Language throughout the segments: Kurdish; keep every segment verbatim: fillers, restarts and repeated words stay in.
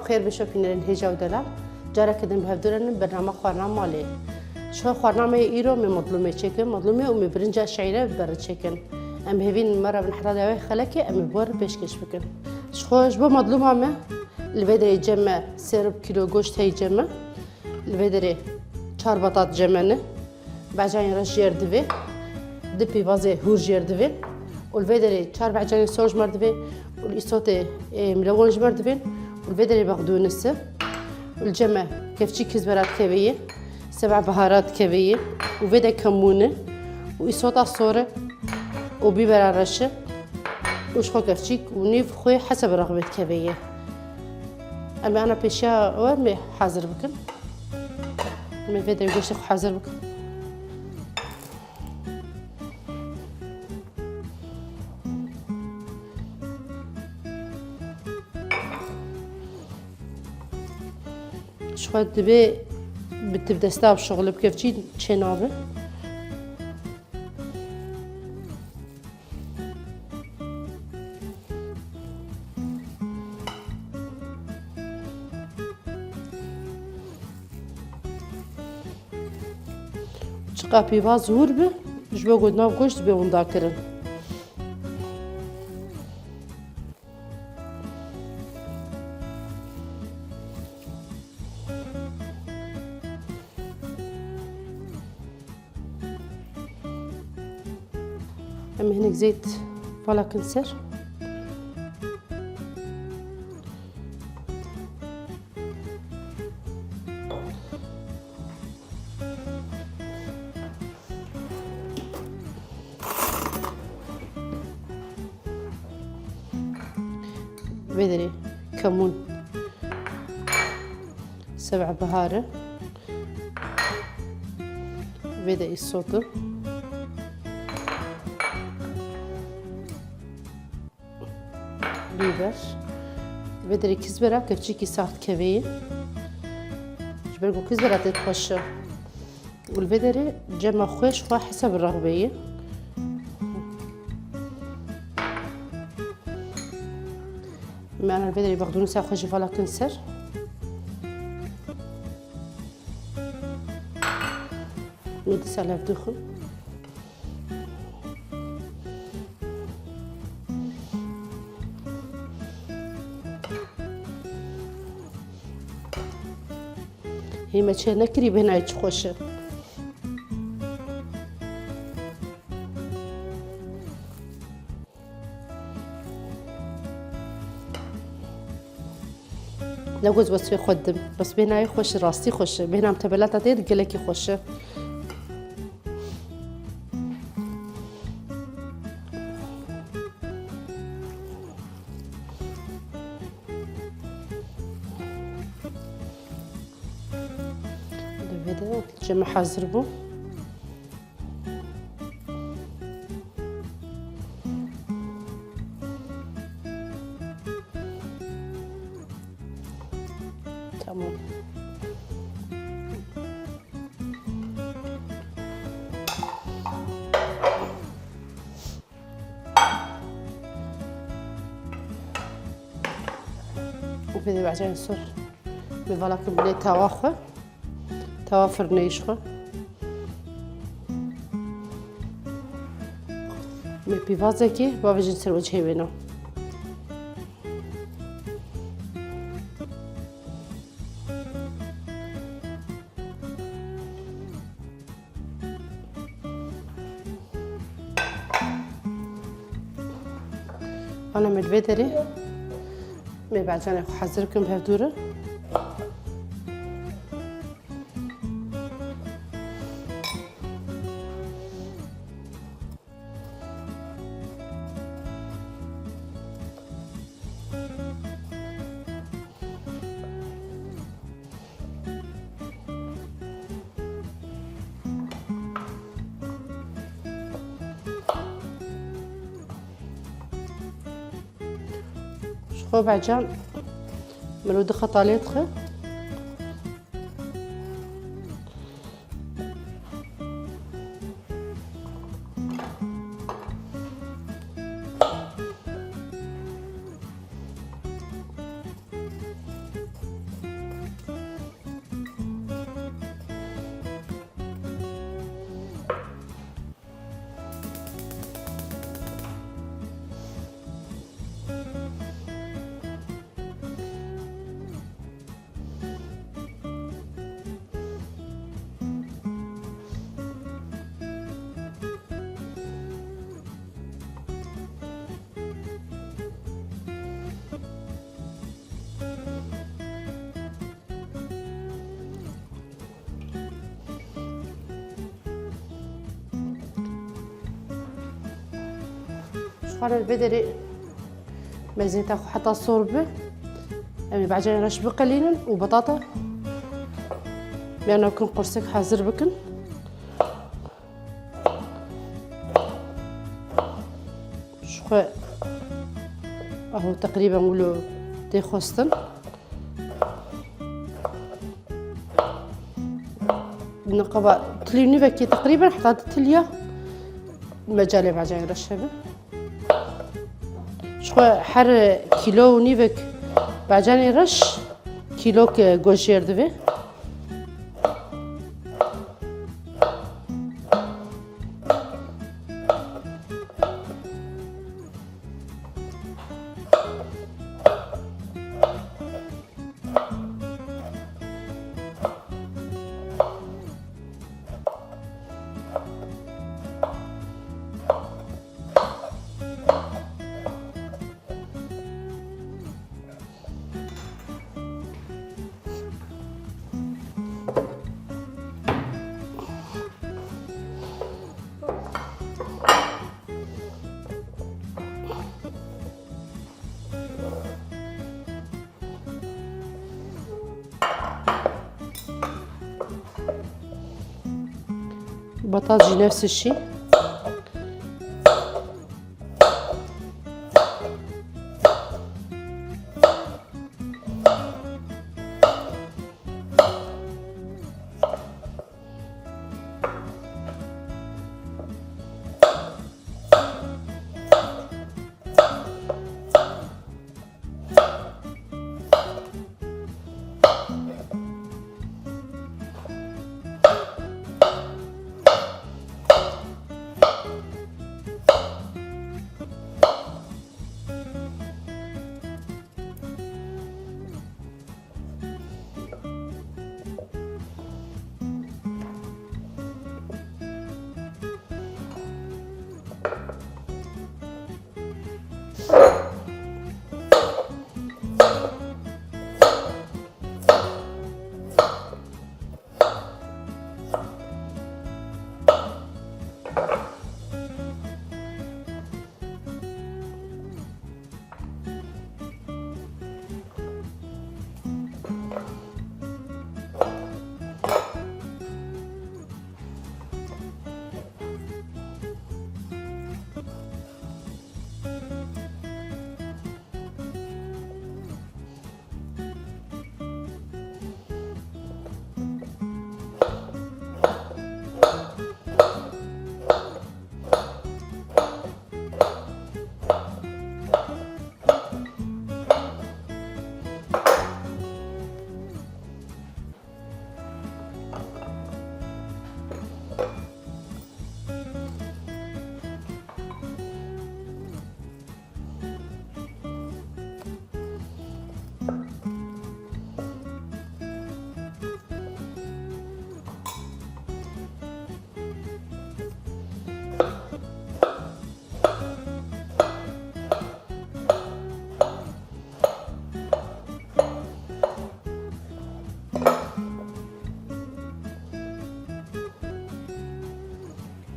Xêr bişo bînerên hêja û delal. Careke din bi hevdû re nin bernama xwarina malê. Ji xwe xwarina me yê îro me modlûmê çêkin, modlûmê û me birinca şeîre bi berê çêkin. Em bi hêvî nin me re bin heta dawê xelekê em ê bi we re pêşkêş bikin. Ji xwe ji bo modlûma me li vê derê cem me sê rib kîlo goşt heye cem me. Li vê derê çar betat cem me ne. Becanê reş jêr divê, du pîvazê hûr jêr divê û li vê derê çar becanê sor ji me re divê û li îsotê, ê, milewon ji me re divên û li vê derê bexdûnise û li cem me kevçî kizbera dikevê yê, seb'a behara dikevê yê û vê de kemûn e û îsota sor e û bîbera reş e û ji xwe kevçîk û nîv xwê heseb rexbê dikevê yê. Em ê ana pêşiya we mê hazir bikin. Em ê vê derê goştê xwe hazir bikin. Ji xwe divê bi tiv desta bişuxulib, kevçî çênabe. Çiqa pîvaz hûr bi, ji bo ku nav goşt dibe winda kirin. Em hinek zeyt vala kin ser. Vê derê kemûn seb'a bihar e. Vê de îsot e. Bîber. Vê derê kizbera kevçîkî sax dikevê ye. Ji ber ku kizbera tê xweş e. Û li vê derê cema xwe ji xwe hesab rexbê ye. Me ana li vê derê bexdûnisa xwe jî vala kin ser. Me dîsa lev dixwin. Hê me çê nekirî bêhnayê çi xweş e. Ne goz wesfê xwe didim. Bes bêhnayê xweş e, rastî xweş e. Bêhna em tebelata tê de gelekî xweş e. Li vê de cem hazir bû. Tamam. Vê de becan sor. Me vala kin binê tawa xwe. Tawa firnê ji xwe. Me pîvazekê bavêjin ser wecihê wêna. Ana me li vê derê me becanê xwe hezir bikin bi hevdû re. Ji xwe becan mirov di qetalê dixe. Her vê derê mezêta xwe heta sor bi. Em ê becanê reş biqelînin û batata meyana bikin qursek hazir bikin. Ji xwe aho teqrîben wilo tê xwestin. Niqaba tilî nîvekê teqrîben heta di tiliya mecalê becanê reş hebin. Ji xwe her kîlo û nîvek becanê reş kîlok, e, goşêr divê. Batat jî nefs şî.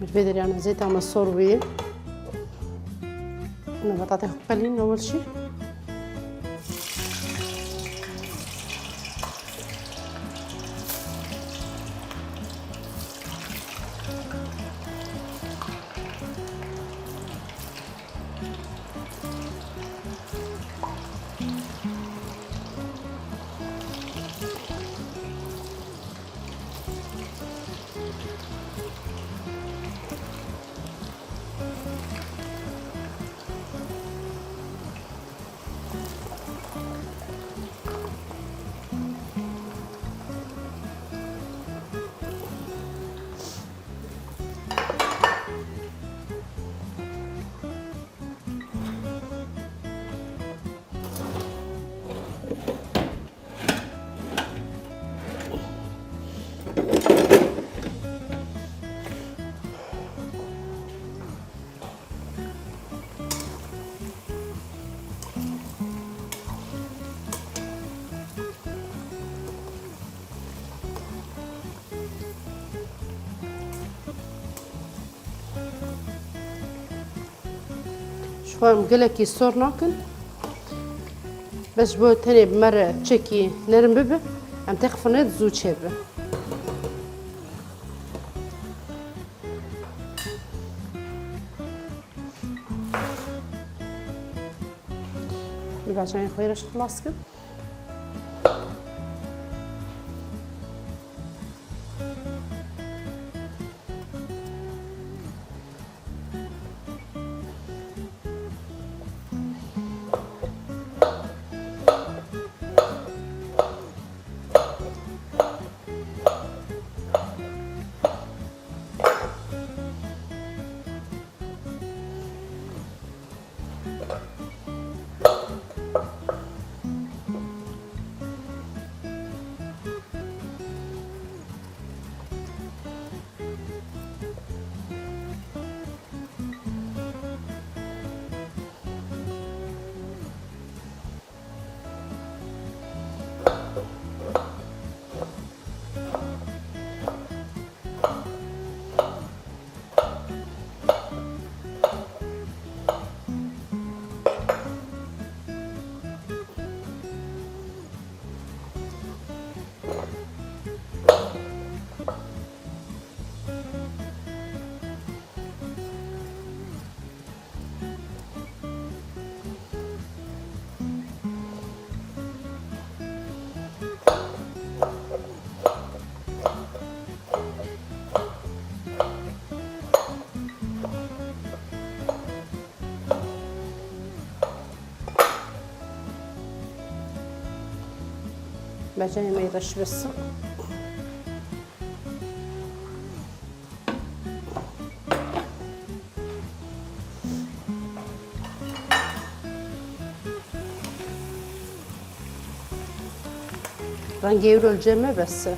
Bi vê derê ana zêta me sor bûye. Ana betatê xwe qelîn ewil şî. Em gelekî sor nakin. Bes ji bo tenê bi me re çekî nerm bibe, em têxifine zû çêbibe. Bi bacanê xwe re xilas kim. Bacanê me reş bes. Rengê ewro li cem me bes e.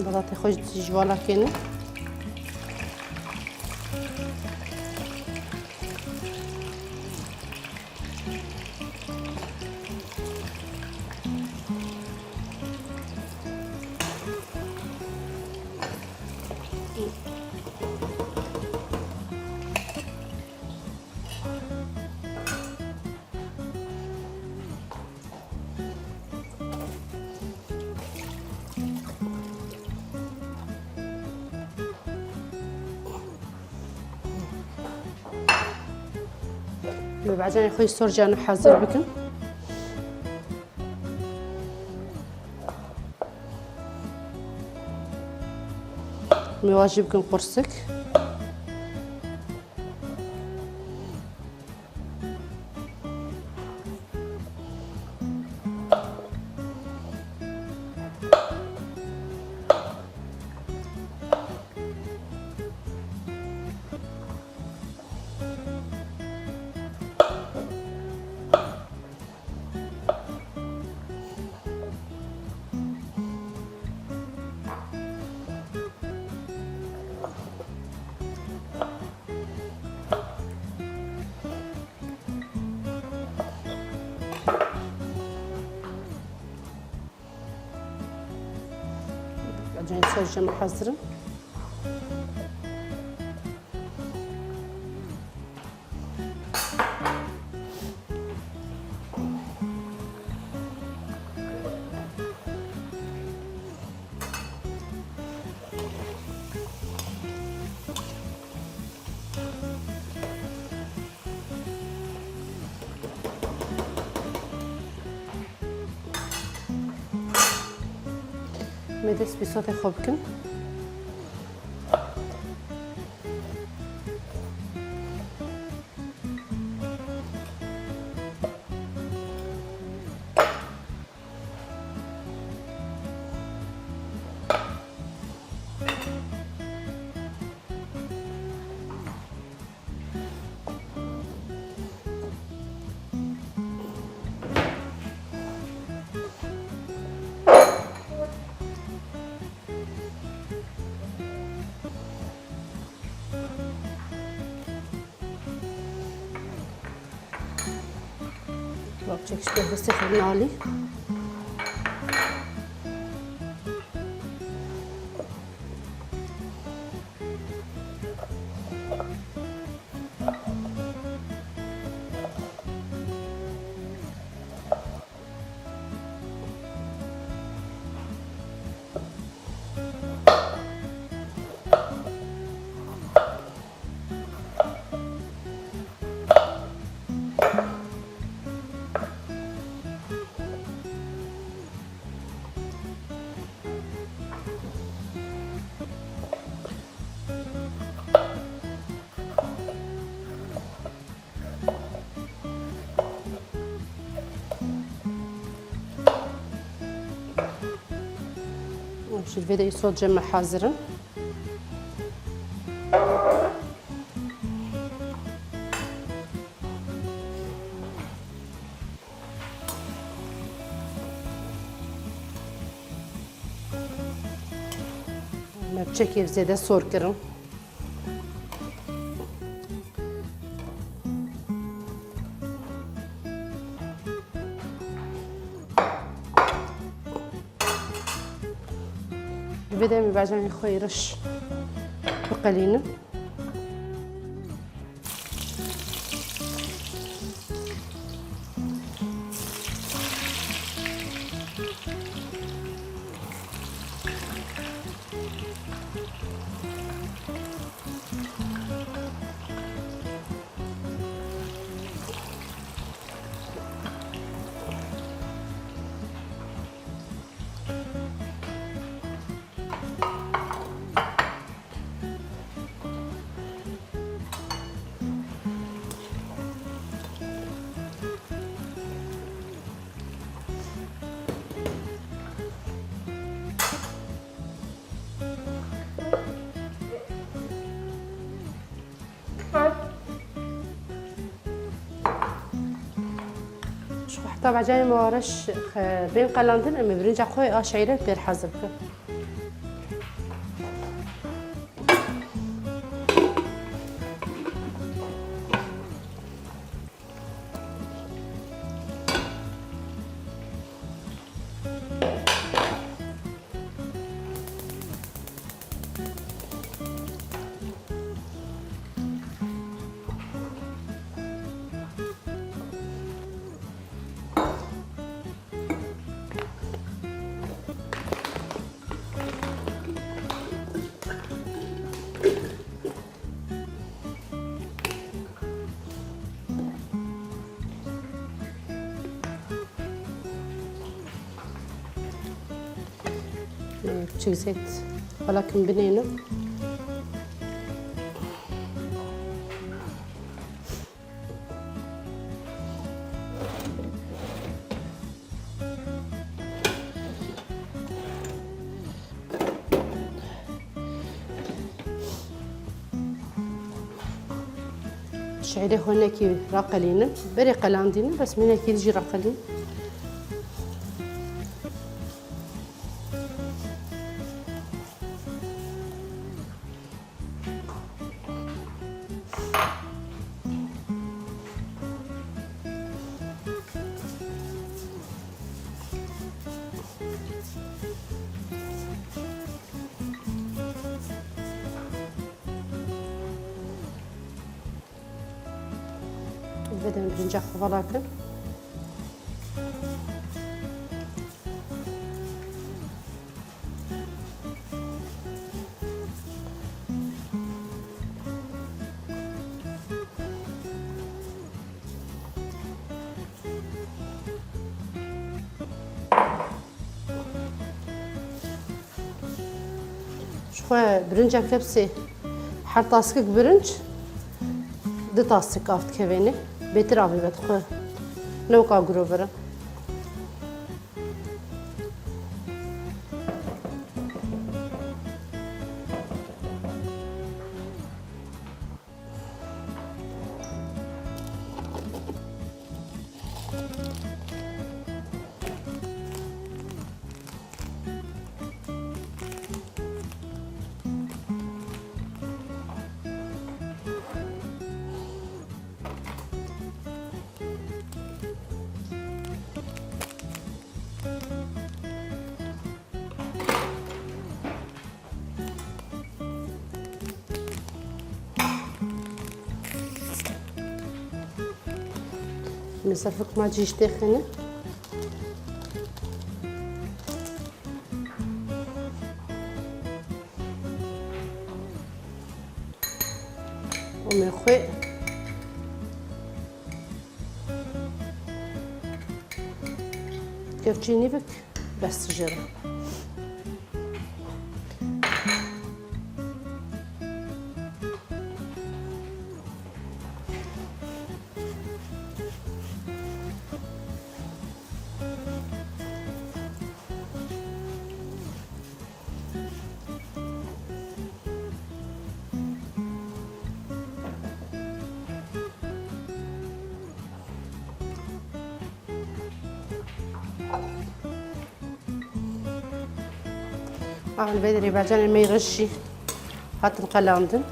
Belatê xwe jî ji vala kêne. Li becanê xwe sor canê hazir bikin. Mêwa jî bikin qursik. Cihên ser jî hazir in. Em ê dest bi sotê xwe bikin. Bak, çek şu pêxistê xwe bin alî. Ji vê de îsot cem me hazir in. Me bi çekê zêde sor kirin. Bi vê demê bacanê xwe yê reş biqelînin. Ji xwe heta bacanê me reş xe-, bên qelandin, em ê birinca xwe a şeîrê pêr hazir bikin. Çik zêt xwelakim binênim. Şeîrê xwe hinekî raqelînin. Berê qelandînin, bes min hinekî jî raqelîn. Bidin birinca xwe vala kin. Xwe birincek hepsê her taskik birinc di taskik av dikevêne. Bêtir avê vedixwe. Ne weka gurover e. Mesafik ma cî ji têxine. Û me xwe kevçî nîvik bes jê re. Aha, li vê derê bacanên me yê reş jî hatin qelandin.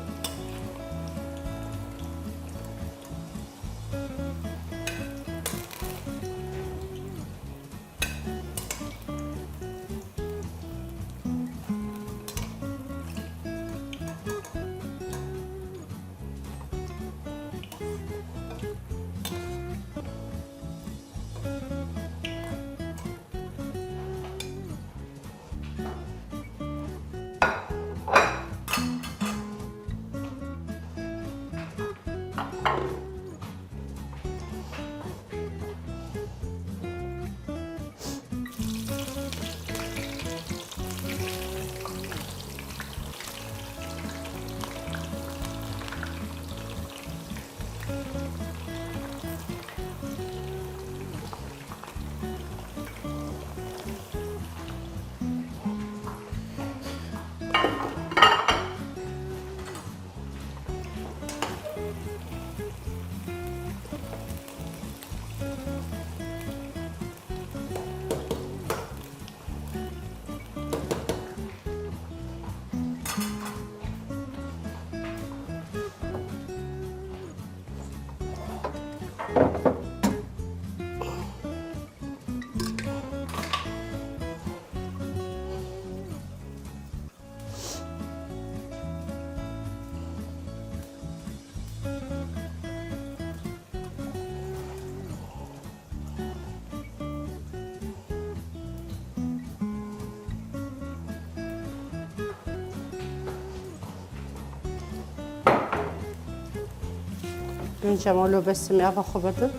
Birincê me lo bes, em ê ava xwe berdin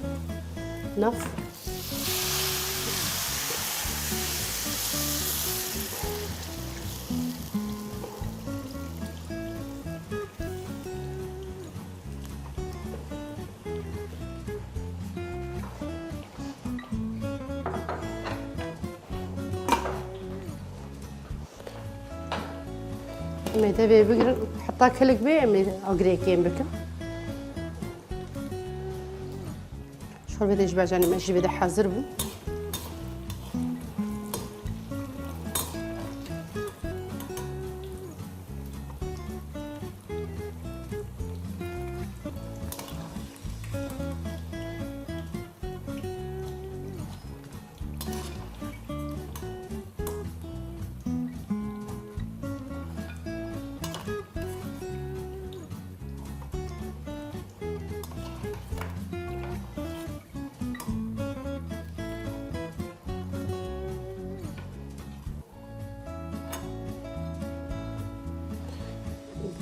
nav. Em ê devê bigirin, heta kilik bê, em ê agirê kêm bikin. Şor vê de ji bacanê me jî vê de hazir bû.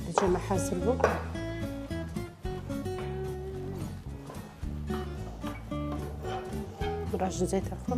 Dicê me hezir bû. Rajin zeyta xwe.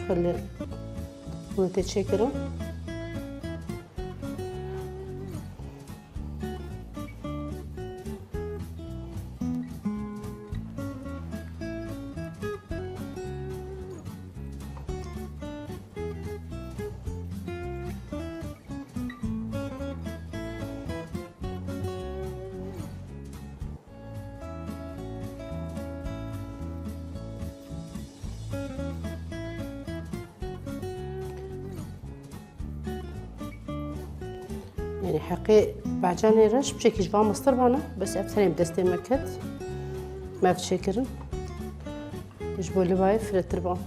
Belê. Hûn tê çêkirin. Yanî heqê becanê reş piçekî ji van mestir bana, bes ev tenê bi destê me ket. Me ev çêkirin. Ji bo libayê firêtir ban.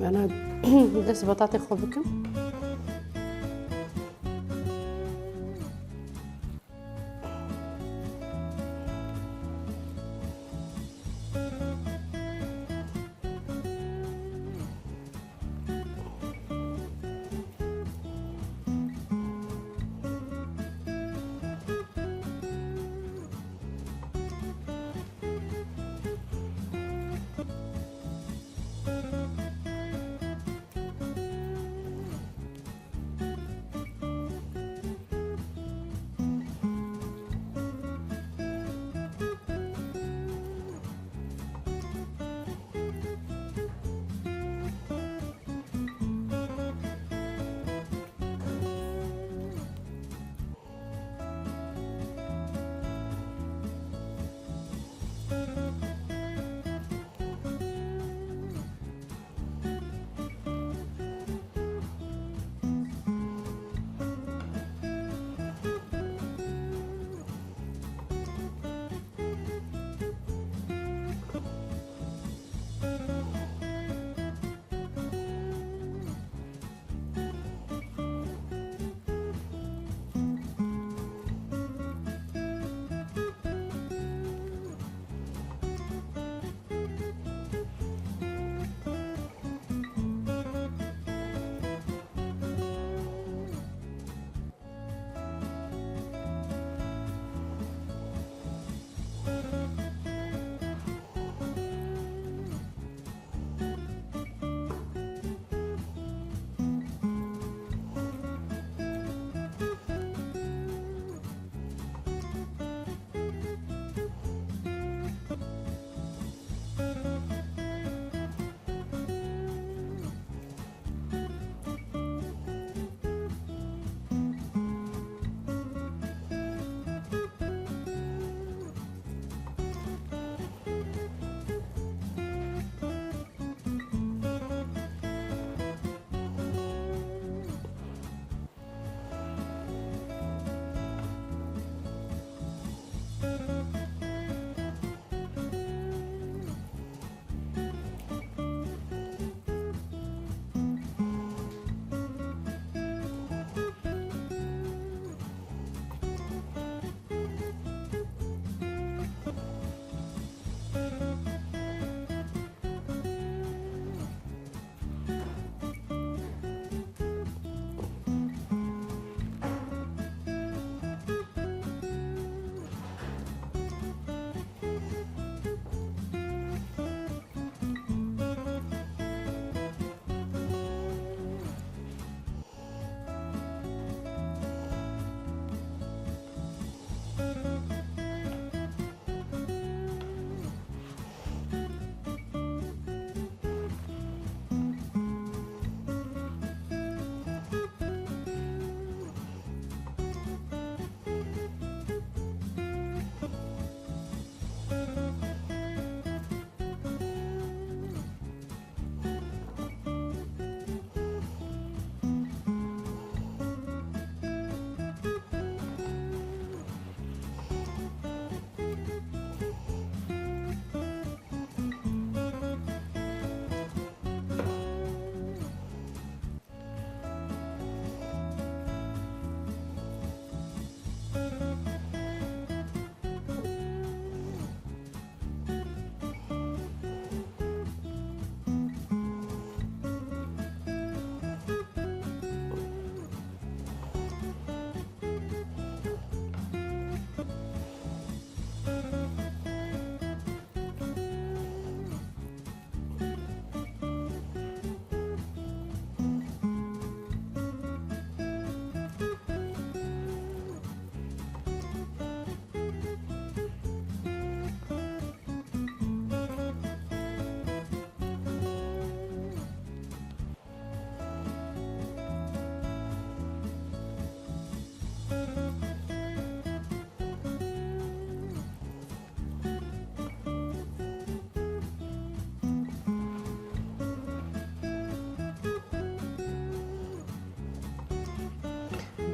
Bana dest betatê xwe bikim.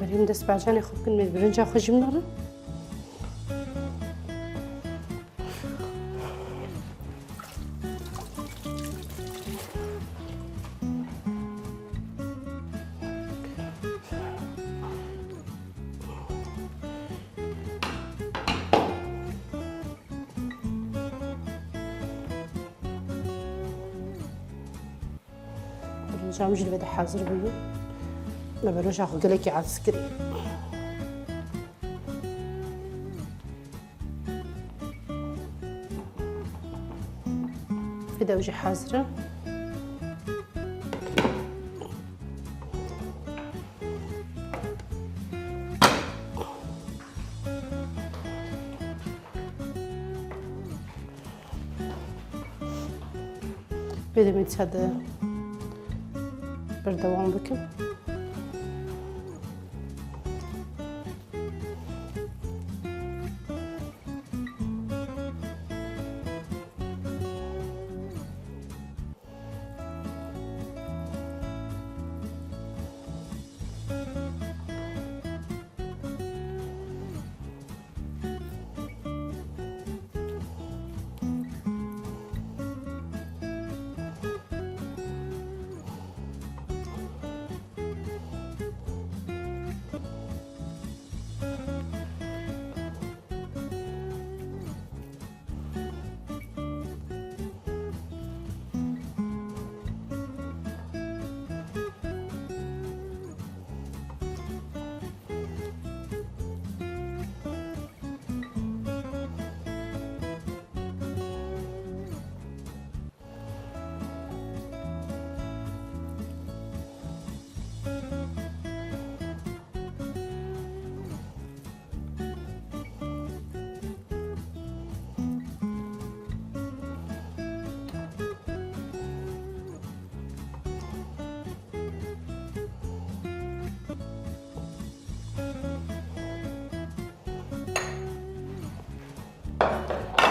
Berê em dest bi ecanê xwe bikin, em ê birinca xwe jî binêrin. Çam jî li vê de hazir bûye. Me beroja xwe gelekî aciz kir. Vê de ew jî hazir e. Vê demê dîsa de berdewam bikim.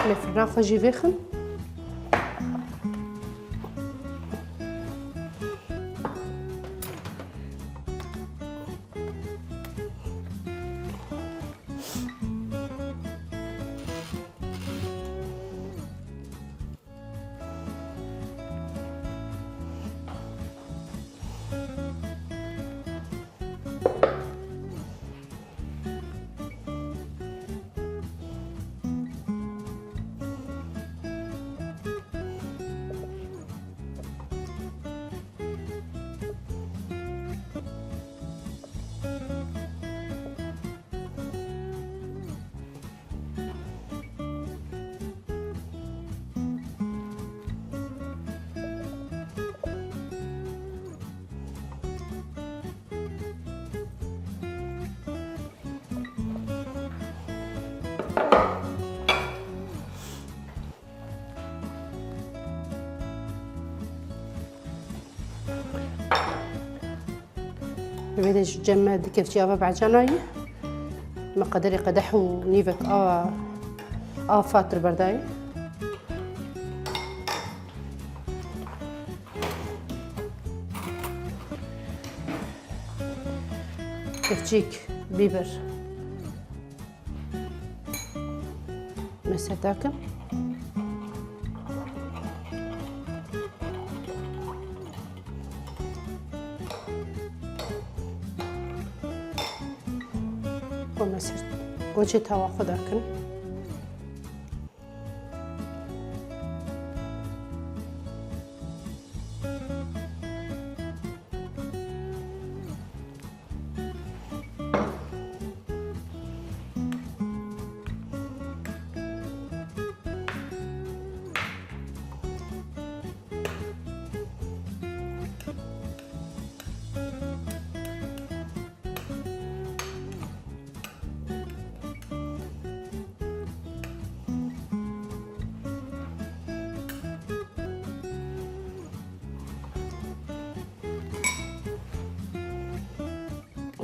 Em ê firna xwe jî vêxin. Li vê de ji cem me du kevçî ava becanayî. Me qederê qedeh û nîvek ava, ava fatir berdayî. Kevçîk bîber. Me ser dakim. Xwe me ser gocê tawa xwe dakin.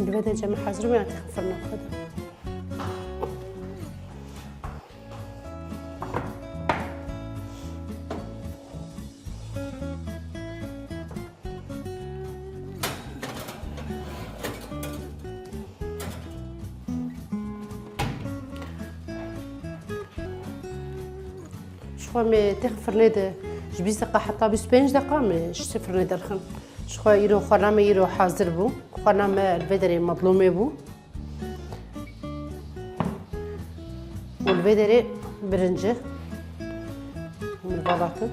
Li vê derece min hazir bû, ya têxim firna xwe de. Ji xwe me têx firnê de ji bîst deqa heta bîst û pênc deqa me ji ser firnê derxin. Ji xwe îro xwarna me îro hazir bû. Xwarna me li vê derê medlûmê bû. Û li vê derê birinci. Min vala kir.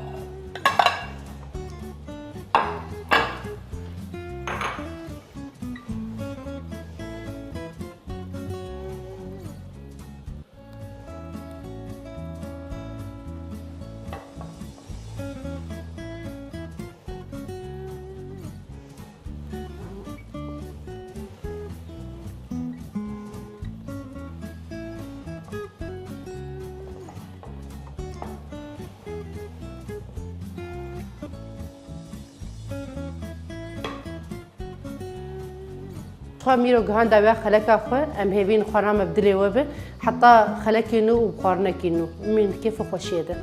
Xwe Mîro gihanda we xeleka xwe, em hêvîn xwarina me bi dilê we be. Heta xelekê nû û xwarinekî nû. Min kêf û xweşiyê de.